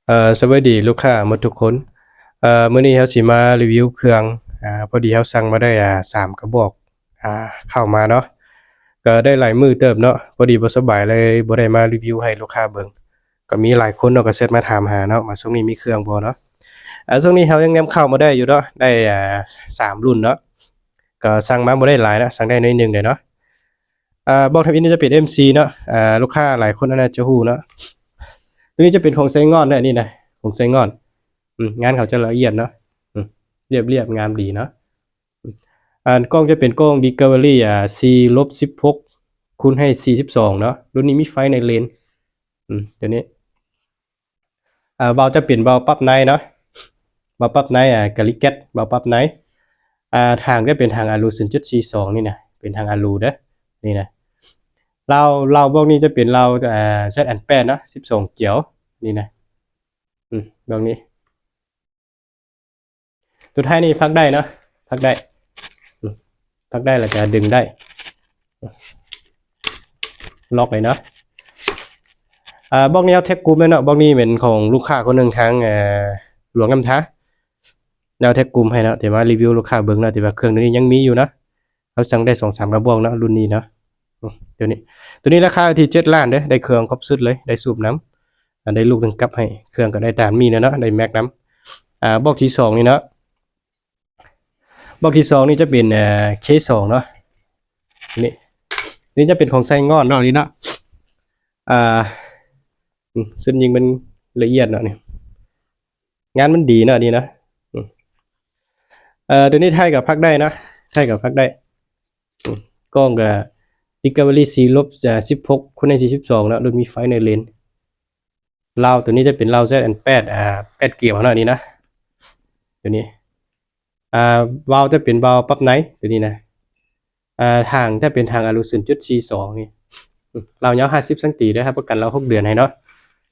ເອີ ສະບາຍດີລູກຄ້າໝົດທຸກຄົນ. ເອີ ມື້ນີ້ເຮົາຊິມາຣີວິວເຄື່ອງ ອາ ພໍດີເຮົາສັ່ງມາໄດ້ ອາ ສາມກະບອກ ອາ ເຂົ້າມາເນາະ, ກະໄດ້ຫຼາຍມື້ເຕີບເນາະ, ພໍດີບໍ່ສະບາຍເລີຍບໍ່ໄດ້ມາຣີວິວໃຫ້ລູກຄ້າເບິ່ງ. ກະມີຫຼາຍຄົນເນາະ ກະແຊັດມາຖາມຫາເນາະ ວ່າຊ່ວງນີ້ມີເຄື່ອງບໍ່ເນາະ. ອາ ຊ່ວງນີ້ເຮົາຍັງນຳເຂົ້າມາໄດ້ຢູ່ເນາະ, ໄດ້ ອາ ສາມລຸ້ນເນາະ, ກະສັ່ງມາບໍ່ໄດ້ຫຼາຍເນາະ, ສັ່ງໄດ້ໜ້ອຍໜຶ່ງເດເນາະ. ອາ ບອກທຳອິດນີ້ຈະເປັນເອັມຊີເນາະ, ອາ ລູກຄ້າຫຼາຍຄົນອາດຈະຮູ້ເນາະ. ໂຕນີ້ຈະເປັນຂອງໄຊງ່ອນເດີ ອັນນີ້ນະ ຂອງໄຊງ່ອນ. ອືມ ງານເຂົາຈະລະອຽດເນາະ, ອືມ ລຽບໆ ງາມດີເນາະ. ອາ ກ້ອງຈະເປັນກ້ອງ Discovery ອາ ສີ່ລົບສິບຫົກ ຄູນໃຫ້ສີ່ສິບສອງເນາະ. ລຸ້ນນີ້ມີໄຟໃນເລນ ອືມ ໂຕນີ້ ອາ ວາວຈະເປັນວາວປັບໃນເນາະ, ວາວປັບໃນ ອາ ກາລິແກັດ ວາວປັບໃນ. ອາ ຖັງຈະເປັນຖັງອາລູ ສູນຈຸດສີ່ສອງ ນີ້ນະ, ເປັນຖັງອາລູເດີ ນີ້ນະ. ລາວ ລາວບອກນີ້ຈະເປັນລາວ ອາ ແຊັດແອນແປດເນາະ, ສິບສອງກຽວ ນີ້ນະ. ອືມ ບອກນີ້ ຕົວທ້າຍນີ້ພັກໄດ້ເນາະ, ພັກໄດ້ ອືມ ພັກໄດ້ ແລ້ວກະດຶງໄດ້ ລັອກເລີຍເນາະ. ອາ ບອກນີ້ເອົາແທັກກຸ່ມເລີຍເນາະ, ບອກນີ້ເປັນຂອງລູກຄ້າຄົນໜຶ່ງທາງ ເອີ ຫຼວງນ້ຳທາ ແລ້ວແທັກກຸ່ມໃຫ້ເນາະ, ແຕ່ວ່າຣີວິວລູກຄ້າເບິ່ງເນາະ, ແຕ່ວ່າເຄື່ອງໂຕນີ້ຍັງມີຢູ່ເນາະ. ເຮົາສັ່ງໄດ້ສອງສາມກະບອກເນາະ ລຸ້ນນີ້ເນາະ. ອືມ ໂຕນີ້ ໂຕນີ້ລາຄາຢູ່ທີ່ເຈັດລ້ານເດີ, ໄດ້ເຄື່ອງຄົບຊຸດເລີຍ, ໄດ້ສູບນ້ຳ ອາ ໄດ້ລູກໜຶ່ງກັບໃຫ້, ເຄື່ອງກະໄດ້ຕາມນີ້ແຫຼະເນາະ, ໄດ້ແມັກນຳ. ອາ ບອກທີສອງນີ້ເນາະ, ບອກທີສອງນີ້ຈະເປັນ ເອີ ເຄສອງເນາະ, ນີ້ ນີ້ຈະເປັນຂອງໄຊງ່ອນເນາະ ນີ້ເນາະ. ອາ ອືມ ຊຸດຍິງມັນລະອຽດເນາະ ນີ້ ງານມັນດີເນາະ ນີ້ເນາະ. ອືມ ເອີ ໂຕນີ້ທ້າຍກະພັກໄດ້ເນາະ, ທ້າຍກະພັກໄດ້. ອືມ ກ້ອງກະ Discovery ສີ່ລົບ ອາ ສິບຫົກ ຄູນໃຫ້ສີ່ສິບສອງເນາະ, ລຸ້ນມີໄຟໃນເລນ. ລາວໂຕນີ້ຈະເປັນລາວແຊັດແອນແປດ ອາ ແປດກຽວເນາະ ນີ້ນະ ໂຕນີ້. ອາ ວາວຈະເປັນວາວປັບໃນ ໂຕນີ້ນະ. ອາ ຖັງຈະເປັນຖັງອາລູ ສູນຈຸດສີ່ສອງ ນີ້. ອືມ ລາວຍາວຫ້າສິບຊັງຕີເດີ, ຮັບປະກັນລາວຫົກເດືອນໃຫ້ເນາະ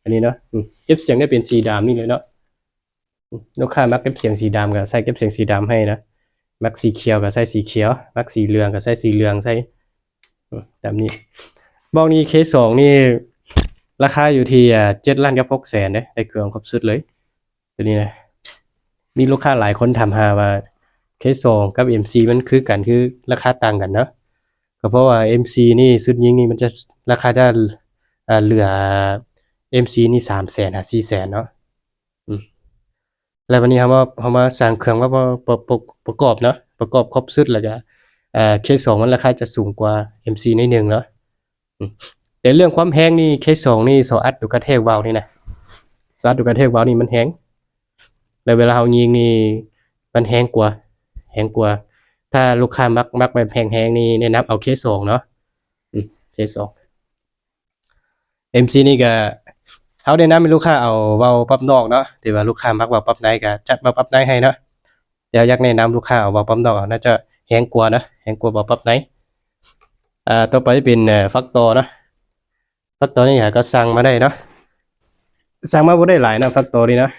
ອັນນີ້ເນາະ. ອືມ ເກັບສຽງໄດ້ເປັນສີດຳນີ້ເລີຍເນາະ. ອືມ ລູກຄ້າມັກເກັບສຽງສີດຳກະໃສ່ເກັບສຽງສີດຳໃຫ້ນະ, ມັກສີຂຽວກະໃສ່ສີຂຽວ, ມັກສີເຫຼືອງກະໃສ່ສີເຫຼືອງໃສ່ ອືມ ຕາມນີ້. ບອກນີ້ເຄສອງນີ້ລາຄາຢູ່ທີ່ ອາ ເຈັດລ້ານກັບຫົກແສນເດ້, ໄດ້ເຄື່ອງຄົບຊຸດເລີຍ ໂຕນີ້ນະ. ມີລູກຄ້າຫຼາຍຄົນຖາມຫາວ່າເຄສອງກັບເອັມຊີມັນຄືກັນ ຄືລາຄາຕ່າງກັນເນາະ, ກະເພາະວ່າເອັມຊີນີ້ ຊຸດຍິງນີ້ມັນຈະລາຄາຈະ ອາ ເຫຼືອ ເອັມຊີນີ້ສາມແສນຫາສີ່ແສນເນາະ. ອືມ ແລ້ວບາດນີ້ເຮົາມາ ເຮົາມາສັ່ງເຄື່ອງມາປະ ປະ ປະ ປະກອບເນາະ, ປະກອບຄົບຊຸດ ແລ້ວກະ ເອີ ເຄສອງມັນລາຄາຈະສູງກວ່າເອັມຊີໜ້ອຍໜຶ່ງເນາະ. ອືມ ແຕ່ເລື່ອງຄວາມແຮງນີ້ ເຄສອງນີ້ ສອດອັດຢູ່ກະແທກວາວນີ້ນະ, ສອດອັດຢູ່ກະແທກວາວນີ້ມັນແຮງ, ແລ້ວເວລາເຮົາຍິງນີ້ມັນແຮງກວ່າ ແຮງກວ່າ. ຖ້າລູກຄ້າມັກ ມັກແບບແຮງໆນີ້ ແນະນຳເອົາເຄສອງເນາະ. ອືມ ເຄສອງ ເອັມຊີນີ້ກະ ເຮົາແນະນຳໃຫ້ລູກຄ້າເອົາວາວປັບນອກເນາະ, ແຕ່ວ່າລູກຄ້າມັກວາວປັບໃນກະຈັດວາວປັບໃນໃຫ້ເນາະ. ແຕ່ເຮົາຢາກແນະນຳລູກຄ້າເອົາວາວປັບນອກເອົາ ໜ້າຈະແຮງກວ່າເນາະ, ແຮງກວ່າວາວປັບໃນ. ອາ ຕໍ່ໄປເປັນ ເອີ ຟັກຕໍ່ເນາະ, ຟັກຕໍ່ນີ້ຫາກະສັ່ງມາໄດ້ເນາະ, ສັ່ງມາບໍ່ໄດ້ຫຼາຍເນາະ ຟັກຕໍ່ນີ້ເນາະ.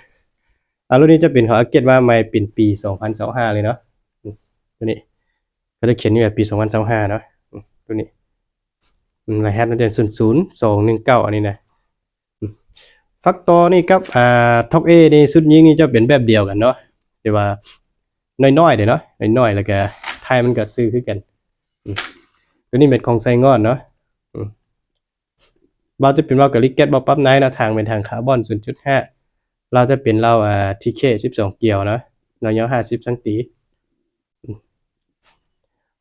ອາ ລຸ້ນນີ້ຈະເປັນເຂົາອັບເກຣດມາໃໝ່ ເປັນປີສອງພັນຊາວຫ້າເລີຍເນາະ. ອືມ ໂຕນີ້ ເຂົາຈະຂຽນຢູ່ແບບປີສອງພັນຊາວຫ້າເນາະ. ອືມ ໂຕນີ້ ອືມ ລະຫັດມັນເປັນສູນສູນສອງໜຶ່ງເກົ້າ ອັນນີ້ນະ. ອືມ ຟັກຕໍ່ນີ້ກັບ ອາ ທັອກເອນີ້ ຊຸດຍິງນີ້ຈະເປັນແບບດຽວກັນເນາະ, ແຕ່ວ່ານ້ອຍໆເດ້ເນາະ, ນ້ອຍໆ ແລ້ວກະທ້າຍມັນກະຊື່ຄືກັນ. ອືມ ໂຕນີ້ແມ່ນຂອງໄຊງ່ອນເນາະ. ອືມ ວາວຈະເປັນວາວກາລິແກັດ ວາວປັບໃນເນາະ, ຖັງເປັນຖັງຄາບອນສູນຈຸດຫ້າ, ລາວຈະເປັນລາວ ອາ ທີເຄ ສິບສອງກຽວເນາະ, ລາວຍາວຫ້າສິບຊັງຕີ.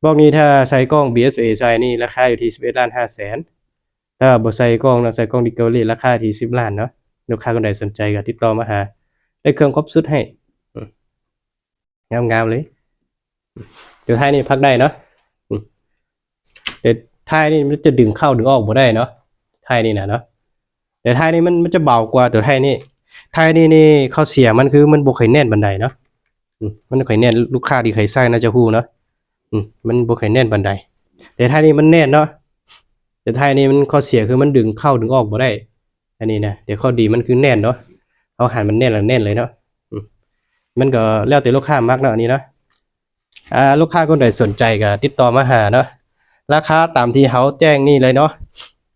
ບອກນີ້ຖ້າໃສ່ກ້ອງ ບີເອສເອ ໃສ່ນີ້ ລາຄາຢູ່ທີ່ສິບເອັດລ້ານຫ້າແສນ, ຖ້າບໍ່ໃສ່ກ້ອງເນາະ, ໃສ່ກ້ອງ Discovery ລາຄາທີ່ສິບລ້ານເນາະ. ລູກຄ້າຄົນໃດສົນໃຈກໍຕິດຕໍ່ມາຫາ, ໄດ້ເຄື່ອງຄົບຊຸດໃຫ້. ອືມ ງາມໆເລີຍ, ຕົວທ້າຍນີ້ພັກໄດ້ເນາະ. ອືມ ແຕ່ທ້າຍນີ້ມັນຈະດຶງເຂົ້າດຶງອອກບໍ່ໄດ້ເນາະ, ທ້າຍນີ້ນະເນາະ. ແຕ່ທ້າຍນີ້ມັນ ມັນຈະເບົາກວ່າຕົວທ້າຍນີ້. ທ້າຍນີ້ນີ້ ຂໍ້ເສຍມັນຄືມັນບໍ່ຄ່ອຍແໜ້ນປານໃດເນາະ. ອືມ ມັນບໍ່ຄ່ອຍແໜ້ນ, ລູກຄ້າທີ່ເຄີຍໃຊ້ໜ້າຈະຮູ້ເນາະ. ອືມ ມັນບໍ່ຄ່ອຍແໜ້ນປານໃດ, ແຕ່ທ້າຍນີ້ມັນແໜ້ນເນາະ. ແຕ່ທ້າຍນີ້ມັນ ຂໍ້ເສຍຄືມັນດຶງເຂົ້າດຶງອອກບໍ່ໄດ້ ອັນນີ້ນະ. ແຕ່ຂໍ້ດີມັນຄືແໜ້ນເນາະ, ເຮົາຫັນມັນແໜ້ນແລ້ວແໜ້ນເລີຍເນາະ. ອືມ ມັນກໍແລ້ວແຕ່ລູກຄ້າມັກເນາະ ອັນນີ້ເນາະ. ອາ ລູກຄ້າຄົນໃດສົນໃຈກໍຕິດຕໍ່ມາຫາເນາະ, ລາຄາຕາມທີ່ເຮົາແຈ້ງນີ້ເລີຍເນາະ.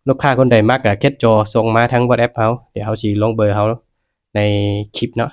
ລູກຄ້າຄົນໃດມັກກໍແຄັບຈໍສົ່ງມາທາງ WhatsApp ເຮົາ, ດຽວເຮົາຊິລົງເບີເຮົາ ໃນຄລິບເນາະ.